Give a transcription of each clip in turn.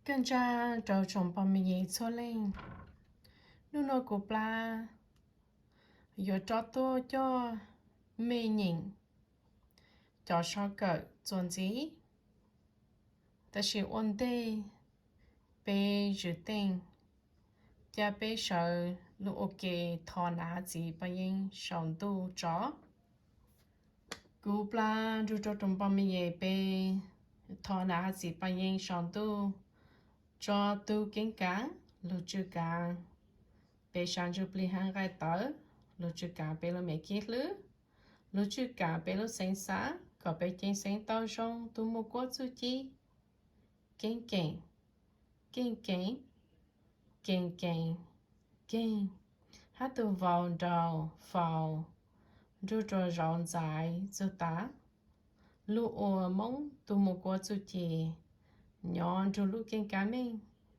Kaj ntsa rau tsoom pog me nyem txhua leej. Hnub no kuv plab yuav rov tuaj coj mej nyeem cov sov kawm txuas ntxiv. Tab sis ua ntej peb zwm teej, ca peb sawv lub ua ke thov nam hav txiv paj yeeb saum ntuj tso. Kuv plab nrug rau tsoom pog me nyem peb thov nam hav txiv paj yeeb saum ntuj tso tug keeb kav, lug tswj kav peb sab ntsuj plig hab nqaij tawv, lug tswj kav peb lub me kev hlwb, lug tswj kav peb lub xeeb xav kom peb ceeb xeeb tau zoo, tug muaj kuab txuj ci keeb keem, keeb keem, keeb keem, keeg, hab tug vau nrau faus nrug rua zauv ntxaiv txug tav. Lug ua Moob tug muaj kuab txuj ci nyob nrug lub keeb kab meej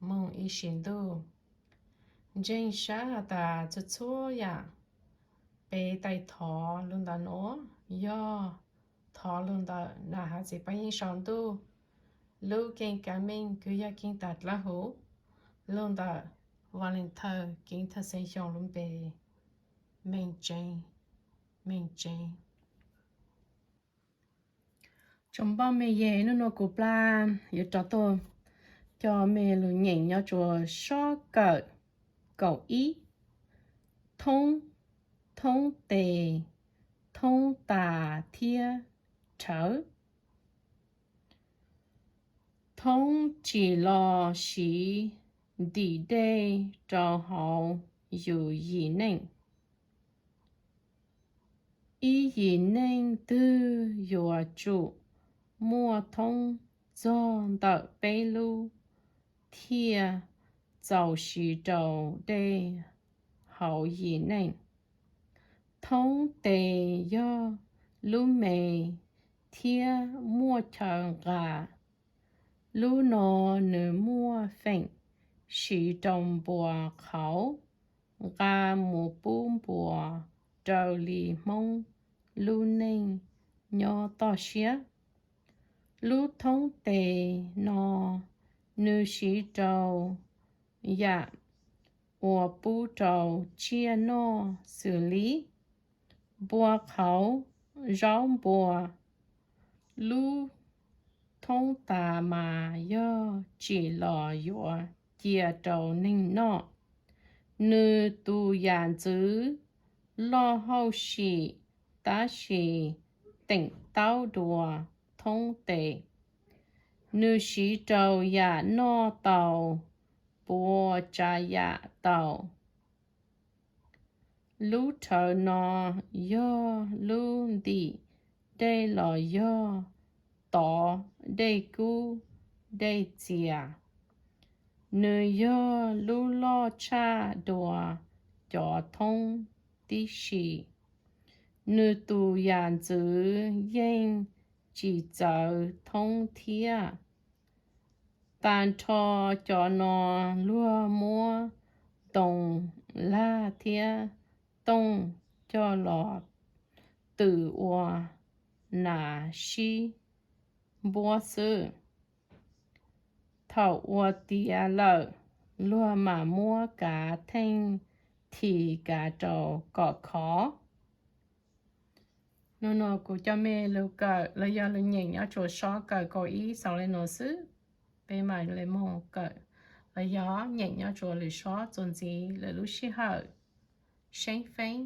moog ib sim ntuj. Ntseeg sab has tas txhua txhua yaam peb taij thov lug ntawm nuav yog thov lug ntawm nam hav txiv paj yeeb saum ntuj. Lub keeb kab meej kws yog keeb tag dlawb huv, lug ntawm Valentine Keeb Thawj Xeeb Xyooj lub npe. Meej tseeb, meej tseeb. Tsoom pog me nyem, nub nua kuv plab yuav rov tuaj coj mej lug nyeem nyob tsua sob kawm kaum ib, thoob, thoob tes, thoob tas thiab rhawv. Thoob tsim los siv ntim dej rau hauv yus yim neej. Ib yim neej twg yuav tsum muaj thoob txog ntawm peb lub thiaj txaus siv rau dej hauv yim neej. Thoob tes yog lub me thiab muaj chaw nqa. Lub no nws muaj feem siv rau npua qhauv nqa mus pub npua raws li Hmoob lub neej nyob toj siab. Lub thoob tes no nws siv rau yam uas pub rau tsiaj noj xws li npua qhauv, zaub npua. Lub thoob tas mas yog tsim los yuav cia rau neeg noj. Nws tus yam ntxwv loj hauj sim tab sis teem taub dua thoob tes. Nws siv rau yam noj tau, puas tsav yam tau. Lub rhawv no yog lub ntim dej los yog tov dej kub dej txias. Nws yog lub loj tshaj dua cov thoob tib si. Nws tus yam ntxwv yeej tsis txawv thoob thiab. Tag nrho cov no luag muab ntoo laj thiab tooj coj los twm ua nas sib npuab xwb. Thaum ua tiav lawm, luag mam muab kav theej thim kav rau kom khov. Nub nua kuv coj mej lug kawm los yog lug nyeem nyob tsua sob kawm kaum ib xaus le nuav xwb. Peb mam le moog kawm los yog nyeem nyob tsua lwm sob txuas ntxiv lwm lub sij hawm. Seeb feeb.